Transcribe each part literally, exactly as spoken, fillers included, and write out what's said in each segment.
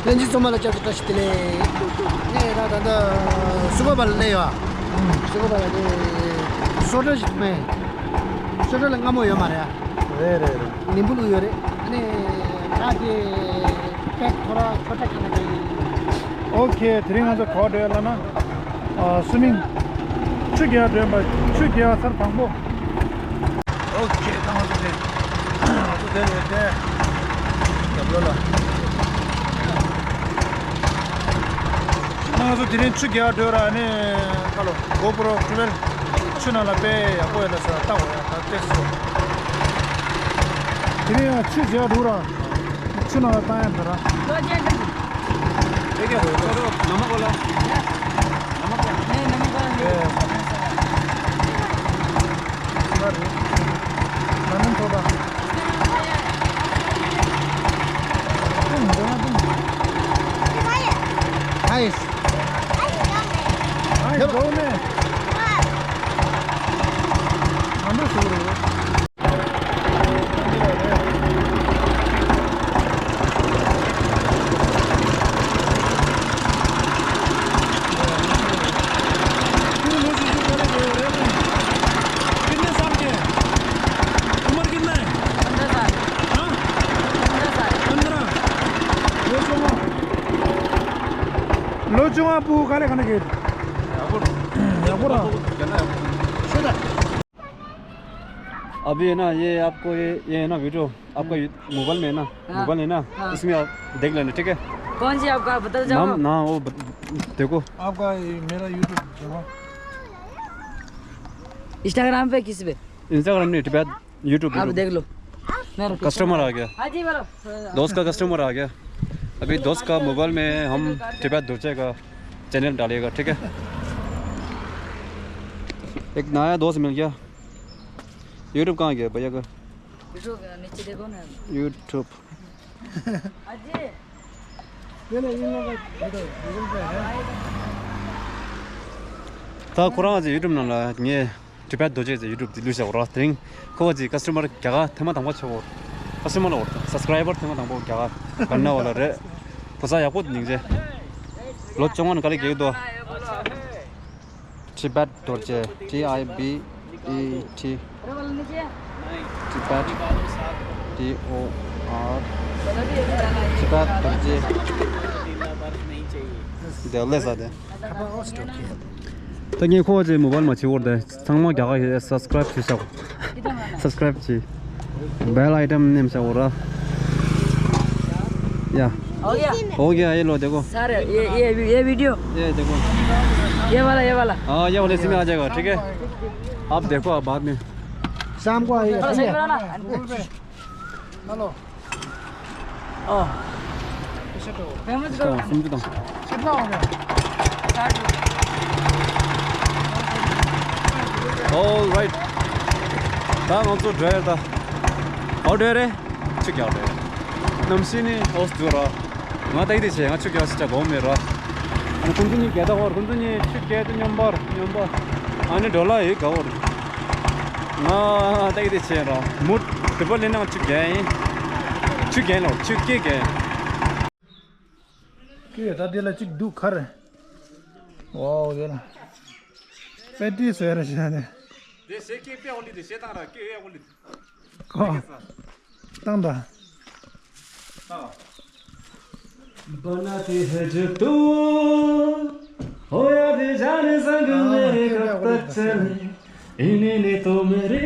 ལྷན་རྒྱས་ཚང་མ་ལ་བསྐྱར་དུ་བཀྲ་ཤིས་བདེ་ལེགས། ངས་ད་ད་ལྟ་སུ་གོ་བ་ལ་སླེབས་ཡོད། སུ་གོ་བ་ལ་དེ་སོ་ཊར་ཞིག་མེད། སོ་ཊར་ལ་སྔ་མོ་ཡོད་མ་རེད། རེད་རེད་རེད། ནིམ་བུ་ལུ་ཡོད་རེད། ཨ་ནི་ད་དེ་པེག་ཐོ་ར་ཆོ་ཊ་ཁེ་ན་ཁེ། ཨོ་ཁེ། དེ་རིང་ང་ཚོ་ག་པར་འགྲོ་ཡ་ལབ་ན། ཨ། སུ་མིང་། ཆུ་རྐྱལ་འགྲོ་ཡ་པ། ཆུ་རྐྱལ་ཚར་དང་པོ། ཨོ་ཁེ། ད་ང་ཚོ་དེ། ང་ཚོ་དེ་རེད་དེ། རྒྱབ་ལོགས་ལ། ང་ཚོ་དེ་རིང་ཆུ་རྐྱལ་འགྲོ་ར་ནི་ཁ་ལོ་གོ་པྲོ་ཊུ་ཝེལ་ཆུ་ནང་ལ་དཔེ་ཡག་པོ་ཡོད་ལ་ས་ལྟ་བ་ཡ་ད་ལྟས་སོ། དེ་རིང་ཡང་ཆུ་རྐྱལ་འགྲོ་ར་ཆུ་ནང་ལ་བཏང་ཡ་ད་ར། देखिए, नमक वाला। नमक वाला। नहीं, नमक वाला नहीं। ए। नानन थोड़ा। आइस। आइस दो में। नानन थोड़ा। कितने साल के हैं? उम्र कितना है? पन्द्रह साल। हाँ? पन्द्रह साल। पन्द्रह। लो चुंगा। लो चुंगा पू काले खाने के। यागुर। यागुर। अभी है ना, ये आपको ये, ये है ना वीडियो, आपका यू-, मोबाइल में है ना, हाँ। मोबाइल है ना, हाँ। इसमें आप देख लेना, ठीक है? कौन सी आपका बता जाओ। नाम, ना, वो बत-, देखो। आपका ये मेरा YouTube देखो। Instagram पे किस पे? Instagram नहीं, टिबैट YouTube, आप YouTube। देख लो। मेरा कस्टमर आ गया। हाँ जी, बोलो। दोस्त का कस्टमर आ गया। अभी दोस्त का मोबाइल में हम टिबैट दोर्जे का चैनल डालेगा, ठीक है? एक नया दोस्त मिल गया। YouTube कहाँ गया भैया का? नीचे देखो ना। YouTube। अजी। ये ले, इन लोगों का, ये तो Google पे है। ད་ཁོ་རང་ཚོ་YouTube ནང་ལ་ངས་ཊི་བེཊ་རྡོ་རྗེ་ཟེར་YouTube དེ་བླུགས་བཞག་ར། དེ་རིང་ཁོ་ཚོའི་ཀ་སི་ཊ་མར་རྒྱ་གར་ཐེངས་མ་དང་པོ་ཆགས་ཡོད། ཀ་སི་ཊ་མར་ལ་ཡོད། སབ་སི་ཀ་རའི་བར་ཐེངས་མ་དང་པོ་རྒྱ་གར་ག་ན་བ་ལ་རེད། ཕོ་གསར་ཡག་པོ་འདུག་སྙིང་རྗེ། ལོ་བཅོ་ལྔ་ནས་དཀའ་ལས་རྒྱག་གི་འདུག་ཊི་བེཊ་རྡོ་རྗེ། T I B E T། ཊི་བེཊ། T O R། ཊི་བེཊ་རྡོ་རྗེ། དེ་ལས་ས་དེ། ད་ངས་ཁོ་ཚོའི་མོ་བཱལ་མ་བྱེད་འོར་དེ་ཚང་མ་རྒྱ་གར་ཡོད། སབ་སི་ཀ་རའིབ་བྱེད་ཤག་སབ་སི་ཀ་རའིབ་བྱེད། བེལ་ཨའི་ཀོན་མནན་བྱ་འོ་ར། ཡ། हो गया। हो गया, ये लो, देखो। सर, ये, ये, ये वीडियो। ये देखो। ये वाला, ये वाला। हाँ, ये वाले इसमें आ जाएगा, ठीक है? आप देखो, आप बाद में। शाम को आइएगा, ठीक है? हेलो। ཨ། ཕེ་མ་སི་ཀར། སུམ་ཅུ་དང་། कितना हो गया? All right. ད་ང་ཚོ་འགྲོ་ཡ་ད། ཨོ་འགྲོ་ཡ་རེད། ཆུ་རྒྱག་འགྲོ་ཡ། གནམ་གཤིས་ནི་ཨོ་སི་འདུག་ར། ང་ད་ཡི་དེ་བྱས། ང་ཆུ་རྒྱག་ཞིག་བྱ་དགོས་མེད་ར། ཨ་ནི་ཁོང་ཚོ་གཉིས་རྒྱག་ད་ཧོར། ཁོང་ཚོ་གཉིས་ཆུ་རྒྱག་དུས་མཉམ་པར་མཉམ་པ། ཨ་ནི་འགྲོ་ལ་ཡི་དགའ་བོར། ང་ད་ཡི་དེ་བྱས་ར། མུ་དུ་པ་ལེན་ན་ཆུ་རྒྱག་ཡིན། ཆུ་རྒྱག་ལ་ཆུ་སྐྱེ་རྒྱག་ཡིན། ཀེ་ད་དེ་ལ་གཅིག་འདུག་གར། ཝའོ་དེ་ལ། པེ་ཏི་ཟེར་ར་བྱ་ནས། དེ་ཞེ་ཀེ་པེ་ཨོ་ལི་དེ་ཞེ་བཏང་ར་ཀེ་ཨེ་ཨོ་ལི་དེ། ཁོ། བཏང་ད། बनाते हैं जो तू, होया दे जाने संग मेरे कब तक चले, इन्हीं ने तो मेरे।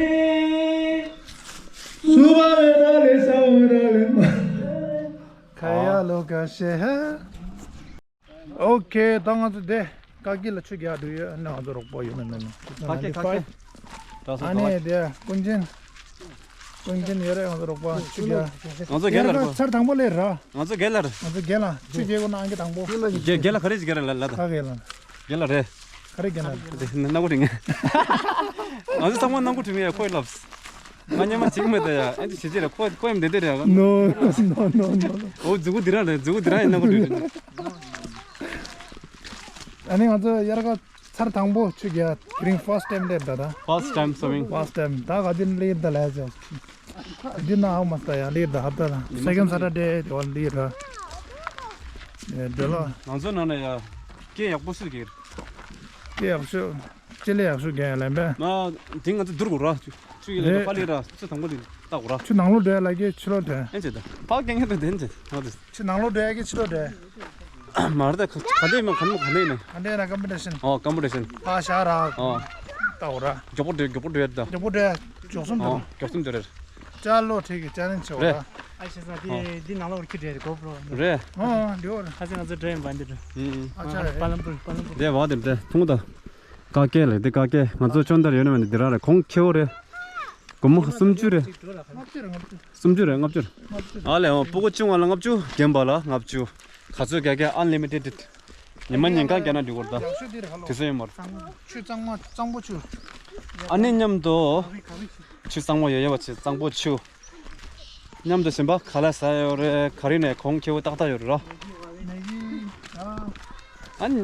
सुबह मेरा ले, शाम मेरा ले। ཁ་ཡ་ལོ་ཀ་ཤེ་ཧ། ཨོ་ཁེ། ད་ང་ཚོ་དེ་ཀ་ཀི་ལ་ཆུ་རྒྱག་འགྲོ་ཡོད། ཨ་ནི་ང་ཚོ་རོགས་པ་ཡོད་མེད་མེད་ནོ། ཀ་ཀི་ཀ་ཀི། ད་སོ་ཨ་ནི་དེ་ཀུན་ཅན། ཀུན་ཅན་ཡོད་རེད། ང་ཚོ་རོགས་པ་ཆུ་རྒྱག་ང་ཚོ་རྒན་ལ་རེད། ཚར་དང་པོ་ལས་ར། ང་ཚོ་རྒན་ལ་རེད། ང་ཚོ་རྒན་ལ་ཆུ་རྒྱག་དགོས་ན་ཨང་ཀི་དང་པོ། རྒན་ལ་ག་རེ་ཞིག་རྒན་ལ་ལ་ད། ཀ་ཀི་ལ། རྒན་ལ་རེད། ག་རེ་རྒན་ལ་རེད། དེ་ནང་གོ་དྲི་ངན། ང་ཚོ་ཚང་མ་ནང་གོ་དྲི་ངན་ཁོས་ལབ། ང་སྙན་མ་བྱེད་མེད་ད་ཡ། ཨེ་འདི་བྱེད་ཅེས་རེད། ཁོ་ཁོ་ཡང་འདི་འདི་རེད། ནོ་ནོ་ནོ་ནོ། འོ་མཛུ་གུ་འདི་རང་རེད། མཛུ་གུ་འདི་རང་ཡིན་ན་གོ་འདྲི་རེད། ཨ་ནི་ང་ཚོ་དབྱར་ཁ་ཚར་དང་པོ་ཆུ་རྒྱག་དེ་རིང་ཕར་སི་ཊ་ཊེམ་རེད་ད་ད། ཕར་སི་ཊ་ཊེམ་སོ་མིང་། ཕར་སི་ཊ་ཊེམ། ད་ག་དེ་ལེར་ད་ལས་ཅོ། འདི་ན་ཨའུ་མ་སྟ་ཡ་ལེར་ད་ཧབ་ད་ད་སེ་ཀེན་ཌ་སེ་ཊར་ཌེ་དེ་བ་ལེར་ད། ནས་འདོད་ལ། ང་ཚོ་ནང་ནས་ཡ། སྐད་ཡག་པོ་སུས་ཀྱིས། སྐད་ཡག་ཤོས། ཅི་ལས་ཡག་ཤོས་རྒན་ལན་པས། ན། དེ་ང་ཚོ་བསྡུར་དགོས་ར། ཆུ་ཡི་ལས་རེད། པ་ལི་ར་ཆུ་དང་པོ་ལི་ལྟ་དགོས་ར། ཆུ་ནང་ལོགས་འགྲོ་ཡ་ལ་གི་ཕྱི་ལོགས་འགྲོ་ཡ། ཨེ་ཅེ་ད། ཕག་སྐད་ངན་དུ་དེན་ཅེ་ང་དུ། ཆུ་ནང་ལོགས་འགྲོ་ཡ་གི་ཕྱི་ལོགས་འགྲོ་ཡ། མ་རེད་ད། ག་དེ་མ་ག་ནི་ག་ནི་ནི། ག་འདྲ་ན་ཀམ་པི་ཊི་ཤན། ཨོ་ཀམ་པི་ཊི་ཤན། ཕ་ཤ་ར། ཨོ། ལྟ་དགོས་ར། མགྱོགས་པོ་འགྲོ་མགྱོགས་པོ་འགྲོ་ཡ་ད། མགྱོགས་པོ་འགྲོ་ཡ། མགྱོགས་སུ་འགྲོ། ཨོ་མགྱོགས་སུ་འགྲོ་རེད། ཅ་ལོ་ཁྲིད་ཀྱི་ཅ་ལེན་ཆེ་བ་རེད། ར། ཨ་ཤེ་ས་དེ་འདི་ནང་ལོགས་ཁྱི་འདྲ་རེད་གོ་པྲོ། རེད། ཨོ་འདི་བར། ཁ་སང་ང་ཚོ་འགྲོ་ཡིན་པ་འདི་འགྲོ། ཨ་ཅག་རེད། པ་ལམ་པུར་པ་ལམ་པུར། འདི་བ་དེ་འདྲ་ཐུང་ད། ཀ་ཀེ་ལེ་འདི་ཀ་ཀེ་ང་ཚོ་ཅོན་དར་ཡོད་ན་མེད་ན་འདི་ར་རེད། གོང་ཁེ་བོ་རེད། སྒོར་མོ་སུམ་ཅུ་རེད། སུམ་ཅུ་རེད། ལྔ་བཅུ་རེད། ཨ་ལེ་ཨོ་སྤུ་གུ་ཆུང་བ་ལ་ལྔ་བཅུ། རྒན་པ་ལ་ལྔ་བཅུ། ག་ཚོད་རྒྱག་གི་ཨན་ལི་མི་ཊེ་ཌི། ཉི་མ་ཉིན་གང་རྒྱག་ན་འགྲིག་གོ་རེད་ད། དེ་ཚོ་ཡོད་མ་རེད། ཆུ་གཙང་མ་གཙང་པོ་ཆུ། ཨ་ནི་མཉམ་དུ། ཆུ་གཙང་མ་ཡོད་ཡོད་པ་ཆུ་གཙང་པོ་ཆུ། མཉམ་དུ་ཟིན་པ་ཁ་ལག་ཟ་ཡོད་རེད། ག་རེ་ནས་གོང་ཁེ་བོ་ཏག་ཏག་ཡོད་རེད་ར། ཨ་ནི་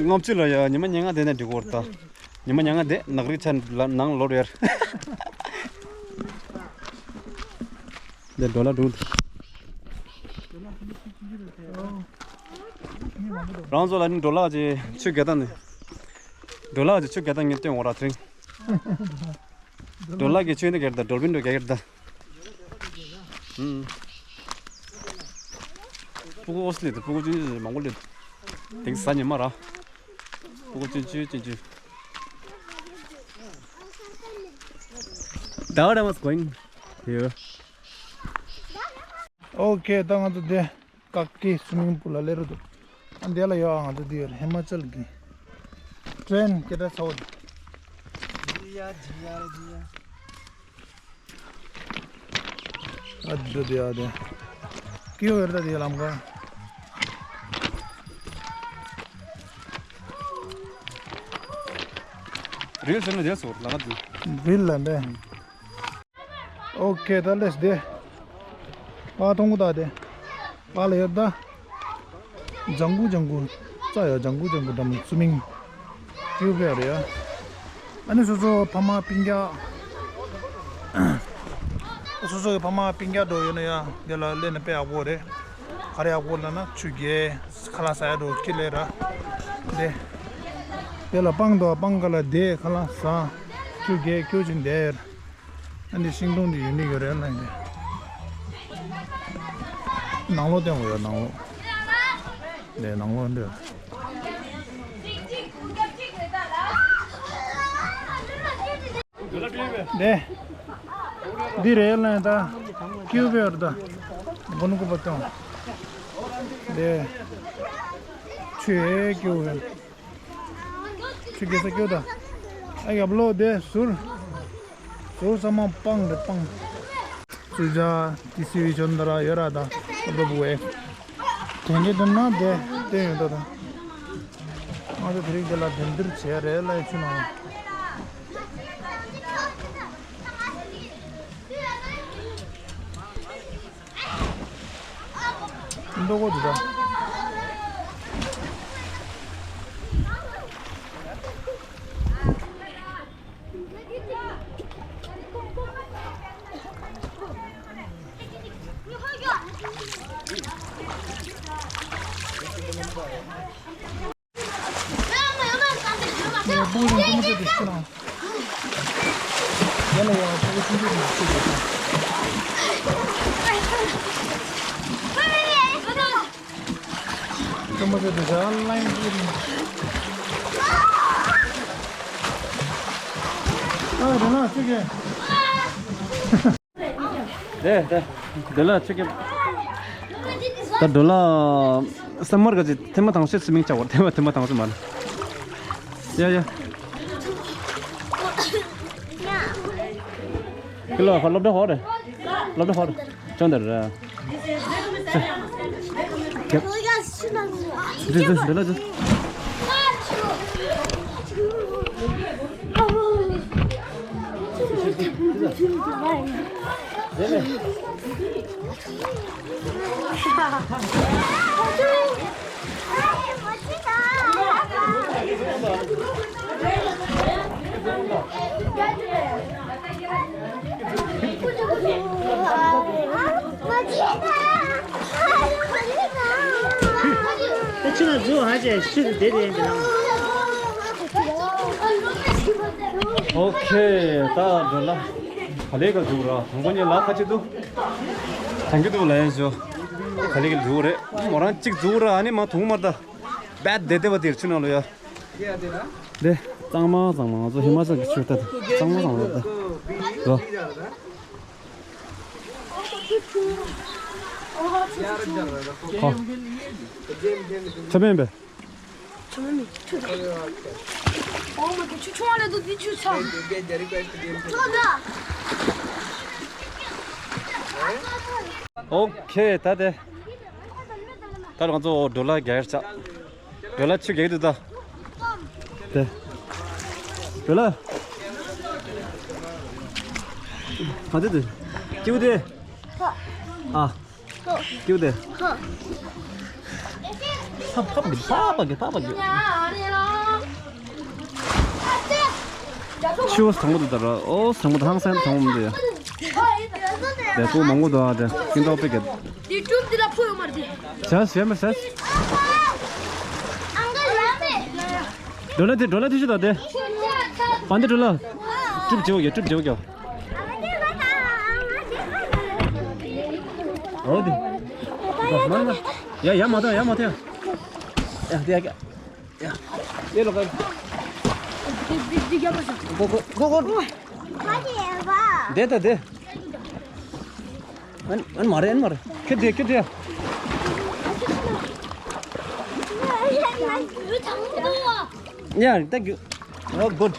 ལྔ་བཅུ་ལ་ཡ་ཉི་མ་ཉིན་གང་བསྡད་ན་འགྲིག་གོ་རེད་ད། ཉི་མ་ཉིན་གང་བསྡད་ནག་རིག་ཆ་ལ་ནང་ལོག་ཡོད་རེད། འདི་ཌོ་ལར་འདུག་རང་ཚོ་ལ་ནི་ཌོ་ལར་གྱི་ཆུ་བརྒལ་སྟངས་ནི། ཌོ་ལར་གྱི་ཆུ་བརྒལ་སྟངས་ངས་སྟོན་འོང་ར་དེ་རིང་། ཌོ་ལར་གྱི་ཆུ་འདི་བརྒལ་ད་ཌོལ་ཕིན་འགྲོ་བརྒལ་ད། ཨུམ། སྤུ་གུ་ཨོ་སི་ལི་དང་སྤུ་གུ་ཅུང་ཅུང་མང་པོ་ལི། དེང་གཟའ་ཉི་མ་ར། སྤུ་གུ་ཅུང་ཅུང་ཅུང་ཅུང་། Dad, I was going here. ཨོ་ཁེ་ད་ང་ཚོ་དེ། ཀ་ཀེ་སུའི་མིང་པུལ་ལ་སླེབས་རེད་འདུག་ཨ་འདི་ལ་ཡོད། ང་ཚོ་འདི་ཡོད། ཧི་མ་ཅལ་གྱི་ཊེན་སྐད་གྲགས་ཚ་བོ་འདི། ཨ་འདི་འདི་ཨ་འདི། ཀི་ཡོད་རེད་ད་འདི་ལམ་ཁ། རིལ་ཟེར་ན་རེད་སོ་ལ་ང་འདི། རིལ་ལ་འདི། ཨོ་ཁེ་ད་ལེས་དེ། པ་ཐོང་གུ་ད་དེ། པ་ལ་ཡོད་ད། ལྗང་གུ་ལྗང་གུ། ཙ་ཡ་ལྗང་གུ་ལྗང་གུ་འགྲམ་ལ་ཚུ་མིང་། ཀིའུ་བེ་རེད་ཡ། ཨ་ནི་སོ་སོ་ཕ་མ་སྤུན་ཀྱག་སོ་སོ་གི་ཕ་མ་སྤུན་ཀྱག་འགྲོ་ཡོད་ན་ཡ་དེ་ལ་སླེབས་ན་དཔེ་ཡག་པོ་རེད། ག་རེ་ཡག་པོ་ལབ་ན་ཆུ་རྐྱལ་ཁ་ལག་ཟ་ཡ་འགྲོ་ཁྱི་ལས་ར། དེ། དེ་ལ་སྤང་འདུག་སྤང་ཁ་ལ་དེ་ཁ་ལག་ཟ། ཆུ་རྐྱལ་ཁྱུ་ཅིག་བསྡད་ཡོད། ཨ་ནི་ཤིང་སྡོང་འདི་ཡུ་ནིག་ཡོད་རེད་ལབ་ཡིན། ནང་ལོགས་བསྟན་དགོས་ཡོད་ནང་ལོགས། ནས་ནང་ལོགས་འདི། ནས། འདི་རེད་ལབ་ཡིན་ད། ཀིའུ་བེ་ཡོད་རེད་ད། མགོ་ནུ་ཀུ་པ་བཏང་། ནས། ཆུ་ཡེ་ཀིའུ་བེ། ཆུ་རྐྱལ་ས་སྐྱོ་ད། ཨ་ཡབ་ལོ་དེ་ཟུར། ཟུར་ཚང་མ་སྤང་རེད་སྤང་། སུ་ཇ་ཏི་སི་བི་ཅོན་ད་ར་ཡོད་ར་ད། ཨ་བུ་བུ་ཨེ། དྲན་གྱི་འདུག་ན་དེ་བསྟན་ཡོད་ད་ད། ང་ཚོ་དེ་རིང་དེ་ལ་འགྲན་བསྡུར་བྱས་རེད་ལ་ཡ་ཆུ་ནང་། མདོ་གོ་འདི་ད། དེ་དེ་དེ་ལ་ཆུ་ཁེབས། ད་འགྲོ་ལ་སེམས་མར་ག་ཅི་ཐེངས་མ་དང་ཤོས་སུ་མིང་ཆགས་བར་ཐེངས་མ་ཐེངས་མ་དང་ཤོས་མ་ལ། ཡ་ཡ། ཁྱི་ལོ་ཧོ་སློབ་གྲྭ་ཧོ་རེད། སློབ་གྲྭ་ཧོ་རེད། ཅོན་དར་ར། ཨོ་ཁེ། ད་འགྲོ་ལ། ག་ལེ་ག་འདུག་ར། དང་པོ་ཉིད་ལ་ཁ་ཅིག་འདུག་དང་གི་འདུག་ལ་ཡ་ཞོ། ག་ལེ་ག་འདུག་རེད། མོ་རང་གཅིག་འདུག་ར། ཨ་ནི་མ་ཐུང་མར་ད། བད་དེ་དེ་བ་དེར་ཆུ་ནང་ལོ་ཡ། དེ་གཙང་མ་གཙང་མ། ང་ཚོ་ཧི་མ་ཅལ་གྱི་ཆུ་ད་གཙང་མ་གཙང་མ་ད། ལོ། ཁོ། ཆ་མེད་པས། ཆ་མེད་མེད་ཆུ་ད། ཨོ་མ་གི་ཆུ་ཆུང་བ་ལས་དུ་འདི་ཆུ་ཚ། ཆུ་ད། ཨོ་ཁེ། ད་དེ། ད་ང་ཚོ་འགྲོ་ལ་རྒྱག་ཆ། འགྲོ་ལ་ཆུ་རྒྱག་འདུག་ད། དེ། འགྲོ་ལ། ག་དེ་དེ། སྐྱིད་པོ་དེ། ཨ། སྐྱིད་པོ་དེ། ཕ་ཕ་གི་ཕ་ཕ་གི་ཕ་ཕ་གི། ཆུ་བོ་ཟང་པོ་དེ་ད་ར། ཨོ་ཟང་པོ་དེ་ཧང་སང་ཟང་པོ་མི་འདུག་ཡ། དེ་ཚོ་མང་པོ་འདུག་ཨ། དེ་ཀིན་ཏོག་པེ་གེ། དེ་ཀྲུབ་དེ་ལ་ཕོ་ཡོད་མ་རེད་དེ། བྱས་བྱས་མ་བྱས། འགྲོ་ལ་དེ་འགྲོ་ལ་དེ་ཤི་ད་དེ། པན་དེ་འགྲོ་ལ། ཀྲུབ་བྱེད་འོ་གེ། ཀྲུབ་བྱེད་འོ་གེ། ཨོ་དེ། མ་ན། ཡ་ཡ་མ་ཐོ་ཡ་མ་ཐོ་ཡ། ཡ་དེ་ཡ། ཡ། ཡེ་ལོ་ག། གོ་གོ་གོ་གོ། དེ་ད་དེ། ཨན་ཨན་མ་རེད། ཨན་མ་རེད། ཁེ་དེ་ཁེ་དེ། ཡ་ད་གུ། ཨོ་གུད།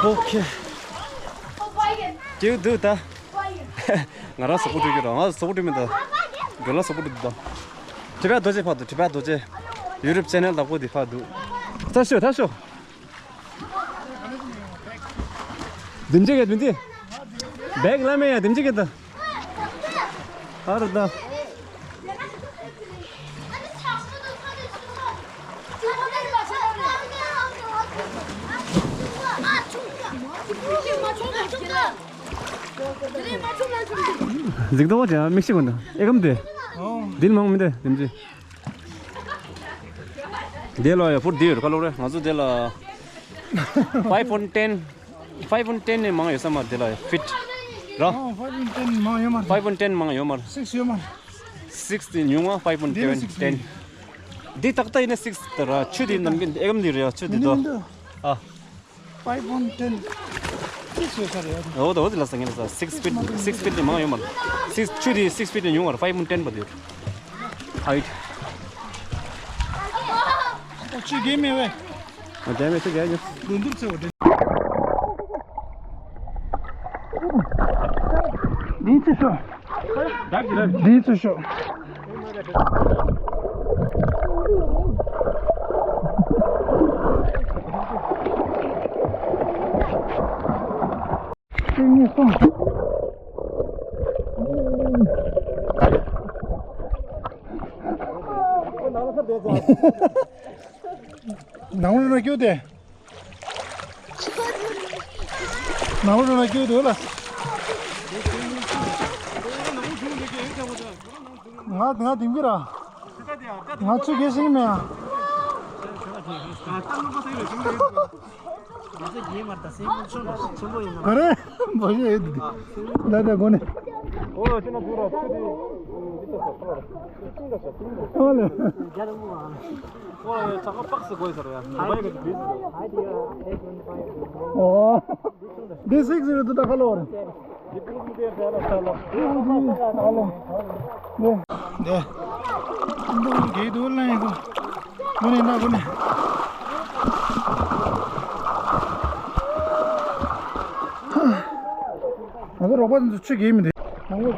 ཨོ་ཁེ། ཀྱེའུ་འདུག་ད། ང་རང་སོག་པོ་སྤྲུལ་གྱི་ར། ང་སོག་པོ་སྤྲུལ་མི་འདུག་འགྲོ་ལ་སོག་པོ་སྤྲུལ་འདུག་ད། དྲི་བ་རྡོ་རྗེ་ཕར་འདུག་དྲི་བ་རྡོ་རྗེ། ཡུ་ཊུབ་ཆེ་ནལ་དང་པོ་འདི་ཕར་འདུག་ད་ཤོག་ད་ཤོག་དིམ་ཅིག་གི་དིམ་ཅིག་བེག་ལ་མེ་ཡ་དིམ་ཅིག་གི་ད། ཨ་རུ་ད། གཟིགས་དོ་ཅང་མིག་ཤི་གོ་ན་ཨེ་གམ་དེ། འདིར་མང་མི་འདུག་དེམ་ཅི། དེ་ལོ་ཡ་ཕུར་དེ་ཡོད་ཁ་ལོ་རེ། ང་ཚོ་དེ་ལ་five on ten, five on ten ནས་མང་ཡོད་ས་མ་རེད། དེ་ལ་ཡ་ཕིཊ་ར། ཨོ་five on ten མང་ཡོད་མ་རེད། Five on ten མང་ཡོད་མ་རེད། Six ཡོད་མ་རེད། Six དེ་ཉུང་བ། Five on འདི་ལ ten six ten། འདི་ཏག་ཏག་ཡིན་ན་six དེ་ར། ཆུ་དེ་ནམ་རྒྱུན་ཨེ་གམ་དེ་རེད་ཡ། ཆུ་དེ་མི་དོ་འདུག་ཨ། Five on ten six ཡོད་ས་རེད། འོ་ད་འོ་དེ་ལ་ས་ངེས་ལ་ས། Six feet, six feet དེ་མང་ཡོད་མ་རེད། Six ཆུ་དེ་six feet དེ་ཉུང་བ་རེད། Five on ten པ་དེ་ཧའིཊ། ཨོ་ཆུ་རྒྱས་མེད་བས། ཨ་རྒྱས་མེད་ཆུ་རྒྱས་ཡོད། དུང་དུར་ཚེ་བ་དེ། འདིའི་ཚེ་ཤོག་འདིའི་ཚེ་ཤོག་གཅིག་གཉིས་གསུམ། ནང་ལ་ར་སྐྱོ་དེ། ནང་ལ་ར་སྐྱོ་དེ་ལ། ང་ང་དེང་གི་ར། ང་ཚོ་གེ་སིང་མེ། ང་ཚོ་རྒྱས་མ་ད་སེམས་ཆུང་ཆུང་པོ་ཡིན་ན། ག་རེ། འབའ་ཞིག་ཡོད་དུ་ལ་ད་གོ་ནས། ཨོ་ལེ། ཨོ་ལེ། ཚ་ཁ་པགས་སུ་གོ་ཡི་ཟེར་ཡ། འདི་སིག་ཟེར་དུ་ད་ཁ་ལོ་རེད། འདི་འདི་འདི་འདུག་ལ་ཡིན་གོ། ཁོ་ནས་ན་ཁོ་ནས། ང་ཚོ་རོགས་པ་ཚོ་ཆུ་གས་མི་འདུག་ང་ཚོའི་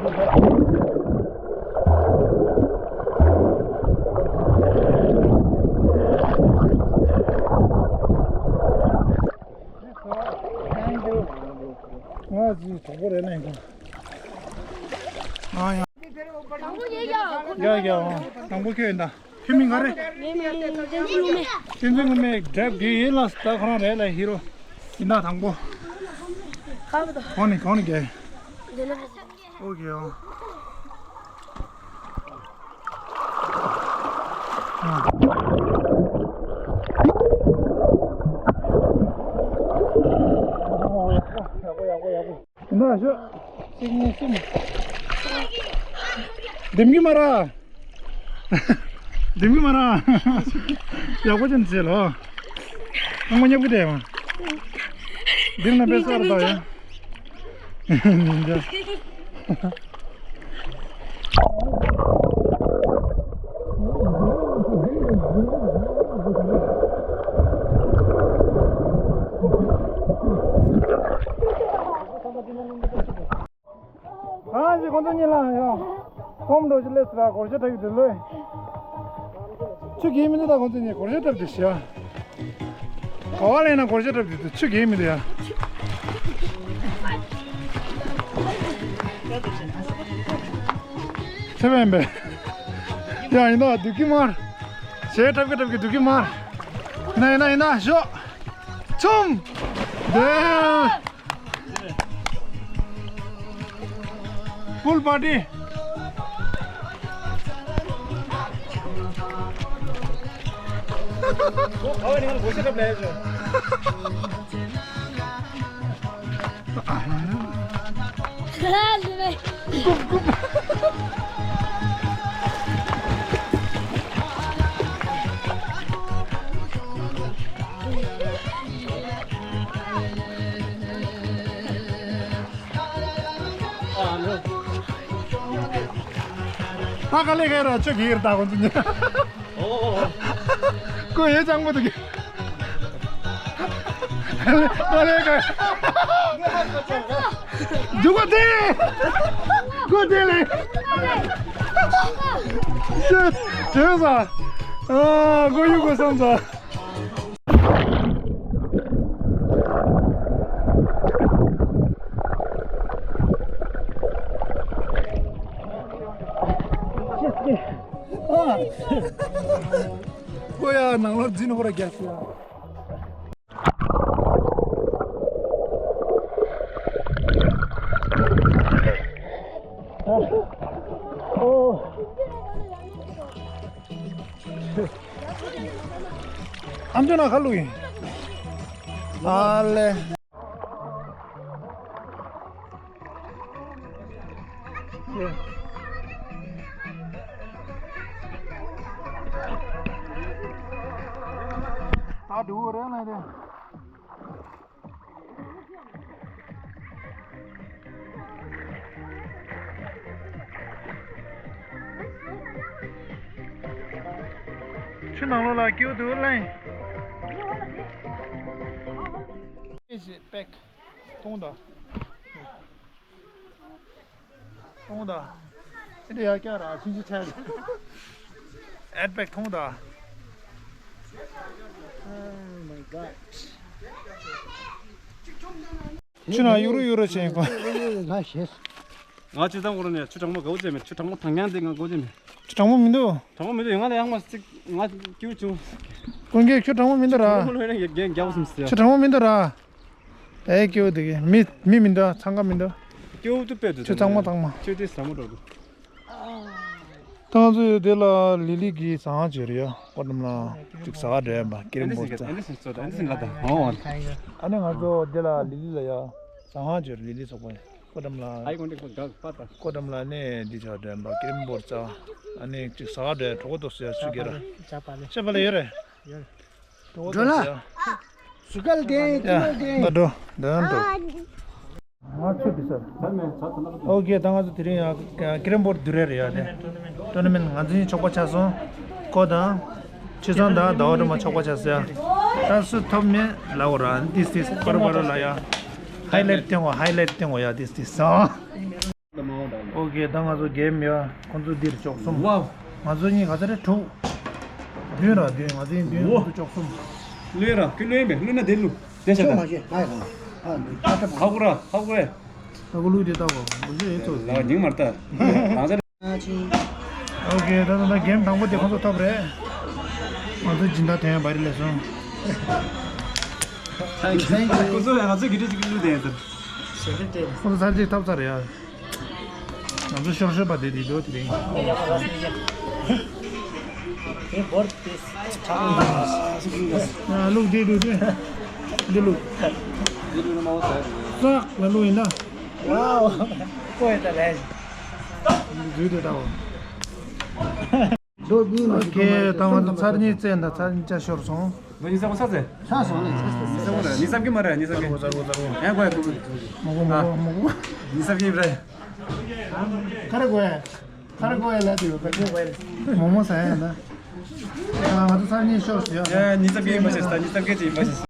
གྲོགས་པོ་རེད་ལ་ཡིན་གོ། ཨ་ཡ། ཡ་ཡ། དང་པོ་ཁྱོད་ཡིན་ད། ཁྱོད་མིང་ག་རེད། ངའི་མིང་བསྟན་འཛིན་དངོས་མེད། བསྟན་འཛིན་དངོས་མེད་འདྲ་གི་ཡིན་ལ་ད་ཁོ་རང་རེད་ལ་ཧི་རོ། ཡིན་ད་དང་པོ། གང་ནས་གང་ནས་རྒྱག་གི། འདི་ལ། ཨོ་ཁེ་ཨོ། ཨ། ཡག་པོ་ཡག་པོ་ཡག་པོ། ན་ཤོ། གཅིག་གཉིས་གསུམ། འདེམ་གི་མ་ར། འདེམ་གི་མ་ར། ཡག་པོ་ཅན་བྱེད་ལོ། ཨ་མ་ཉབ་གི་དེ་མ། འདེམ་ན་པེ་སར་ད་ཡ། ཉིན་ཇ། གང་ཞིག་ཁོང་ཚོ་གཉིས་ལ་ཡང་ཁོམ་འགྲོ་ཞིག་སླེབས་སྲིད་ལ་སྒོར་གཞས་འཁྲབ་ཀྱི་འདུག་ལོས། ཆུ་གིས་མི་འདུག་ད་ཁོང་ཚོ་གཉིས་སྒོར་གཞས་འཁྲབ་དེ་ཤི་ཡ། ག་བ་ལེན་ན་སྒོར་གཞས་འཁྲབ་དེ་འདུག་ཆུ་གིས་མི་འདུག་ཡ། ཚེ་བན་པས། ཡ་ཡིན་ད་སྡུག་གི་མར། གཞས་འཁྲབ་ཀྱི་འཁྲབ་ཀྱི་སྡུག་གི་མར། ཡིན་ན་ཡིན་ན་ཡིན་ན་ཤོག་ཚུམ། དེ། Pool party. ད་ག་ལེ་ག་ར་ཆོ་གིར་ད་གོ་འདི་ནི། ཨོ། ཀོ་ཡེ་ཅང་མོ་དུ་གི། ད་ལེ་ག། འདུག་གོ་དེ། ཀོ་དེ་ལེ། ཅེ་ཅེ་ཟ། ཨ་ཀོ་ཡུ་ཀོ་སམ་ཟ། ཨོ་ཡ་ནང་ལོགས་འཛིན་ཧོ་ར་རྒྱག་ཤི་ཡ། ཨོ། ཨམ་ཅོག་ན་ཁ་ལུ་ཡིན། ཨ་ལེ། ད་འགྲོ་རེད་ལ་རེད། ཆུ་ནང་ལོགས་ལ་སྐྱིད་པོ་འདུག་ལན། ཨེ་ཞེ་པེག་མཐོང་དང་། མཐོང་དང་། ཨེ་འདྲ་ཡག་ཀྱང་ར་ཕྱིན་ཅི་ཆད། ཨེ་པེག་མཐོང་དང་། Oh my God. ཆུ་ནང་གཡུག་རུ་གཡུག་རུ་བྱེད་ཀོ། ང་ཞེས། ང་ཆུ་ཚང་གོ་ར་ནས་ཆུ་གྲང་མོ་ག་བོ་བྱས་མེད། ཆུ་གྲང་མོ་ཐང་ཡང་དེ་ང་གོ་བྱས་མེད། ཆུ་གྲང་མོ་མི་འདུག་གྲང་མོ་མི་འདུག་ཡང་ང་ལ་ཡང་མ་ཅིག་ང་སྐྱིད་བྱུང་། ཀུན་གྱིས་ཆུ་གྲང་མོ་མི་འདུག་ར། ཆུ་གྲང་མོ་ལོས་ན་རྒྱན་རྒྱག་བསམ་སི། ཆུ་གྲང་མོ་མི་འདུག་ར། ཨེ་སྐྱིད་པོ་འདུག་གི་མི་མི་མི་འདུག་ཚང་ཀ་མི་འདུག་སྐྱིད་པོ་དུ་དཔེ་འདུག་ཆུ་གཙང་མ་གཙང་མ། ཆུ་དེ་ཟ་མོ་འགྲོ་འདུག་ད་ང་ཚོ་ཡོད་དེ་ལ་ལི་ལི་གི་ཟ་ཁང་ཅིག་རེད་ཡ། ཀོ་ཏམ་ལ་ཅིག་ཟ་ཁང་འདྲ་ཡིན་པ་ཀེ་རིམ་བོར་ཙ། ཨ་ནི་ང་ཚོ་དེ་ལ་ལི་ལི་ལ་ཡ་ཟ་ཁང་ཅིག་རེད། ལི་ལི་ཚོགས་པ་ཡ་ཀོ་ཏམ་ལ། ཀོ་ཏམ་ལ་ནི་འདི་ཆ་འདྲ་ཡིན་པ་ཀེ་རིམ་བོར་ཙ། ཨ་ནི་ཅིག་ཟ་ཁང་འདྲ་གྲོགས་པོ་ཏོ་སུ་ཡ་ཆུ་གེ་ར། ཤ་པ་ལ་ཡོད་རེད། འགྲོ་ལ། ཟུར་བཀལ་ཏེ་ཡ། ཀི་ལོ་ཏེ། ད་འགྲོ། ད་འགྲོ། ང་ཚོ་འདི་ས། ཨོ་ཀེ། ད་ང་ཚོ་དེ་རིང་ཡང་ཀེ་རེམ་བོར་བསྡུར་རེ་རེད་ཡ་དེ། ཊོར་ནི་མེན་ང་ཚོ་གཉིས་ཆོག་པ་ཆགས་སོང་། ཀོ་དང་། ཆུ་ཚང་དང་ཟླ་བ་སྒྲོལ་མ་ཆོག་པ་ཆགས་སོང་ཡ། ད་སུ་ཐོབ་མེད་ལ་འོ་ར་འདི་སི་པར་པར་ལ་ཡ། ཧའི་ལའིཊ་སྟེང་འོ། ཧའི་ལའིཊ་སྟེང་འོ་ཡ་འདི་སི་སོང་། ཨོ་ཀེ། ད་ང་ཚོ་གེམ་ཡ། ཁོང་ཚོ་འདིར་བཅུ་གསུམ། ཝའོ། ང་ཚོ་གཉིས་ག་ཚོད་རེད། དྲུག་བདུན་ར་བདུན། ང་ཚོ་གཉིས་བདུན། ཨོ། ཁོང་ཚོ་བཅུ་གསུམ། ལོས་ར་ཁྱོད་ལོས་མེད། ལོས་ན་དེ་ལུ་དེ་ཤ་ཁྱོད་མ་ད་ཤེས་ང་ཡི་ལ་ཨ་ལུས་ཨ་ཏྲ་ཧ་གོ་ར་ཧ་གོ་རེ། ཧ་གོ་ལུས་དེ་ལྟ་བ་མ་ཤེས་ཨེ་ཚོ་ལ་ཉིང་མར་ལྟ། རང་ཚ། ཨོ་ཀེ། ད་ད་ད་གེམ་དང་པོ་དེ་ཁོང་ཚོ་ཐོབ་རེད། ང་ཚོ་སྦྱིན་བདག་དེ་ཡང་བར་ལས་སོང་། ཁོ་ཚོ་ང་ཚོ་གི་རེ་ཅིག་ལུས་དེ་ཡང་ད། ཁོ་ཚོ་ཚར་གཅིག་ཐབས་ཚར་ཡ། ང་ཚོ་ཤོར་ཤོར་པ་དེ་དེ་འདུག་དེ་རིང་། དེ་བོར་དེ་ཆགས་ཨ། ལུག་དེ་འདུག་དེ། འདི་ལུག་ཙག་ལ་ལུག་ཡིན་ན། ཝའོ། ཀོ་ཡ་ད་རེད། འདུག་དེ་ད་འོ། ཨོ་ཁེ། ད་ང་ཚོ་ཚར་གཉིས་བཙལ་འདྲ། ཚར་གཉིས་ཆ་ཤོར་སོང་། ད་ཉི་ཤུ་རྩ་གཉིས་ཚར་སོང་ལ། ཉི་ཤུ་རྩ་གཉིས་མ་རེད། ཉི་ཤུ་རྩ་གཉིས། ཡ་གོ་ཡ་གོ་གོ། མོ་གོ་མོ་གོ་མོ་གོ། ཉི་ཤུ་རྩ་གཉིས་རེད། ཁ་ར་གོ་ཡ། ཁ་ར་གོ་ཡ་ལ་དེ་གོ་གོ་གོ། མོ་མོ་ཟ་ཡ་ན། ང་ཚོ་ཚར་གཉིས་ཤོར་སོང་ཡ། ཡ་ཉི་ཤུ་རྩ་གཉིས་མ་ཤོར་ད། ཉི་ཤུ་རྩ་གཉིས་ཅིག་མ་ཤོར།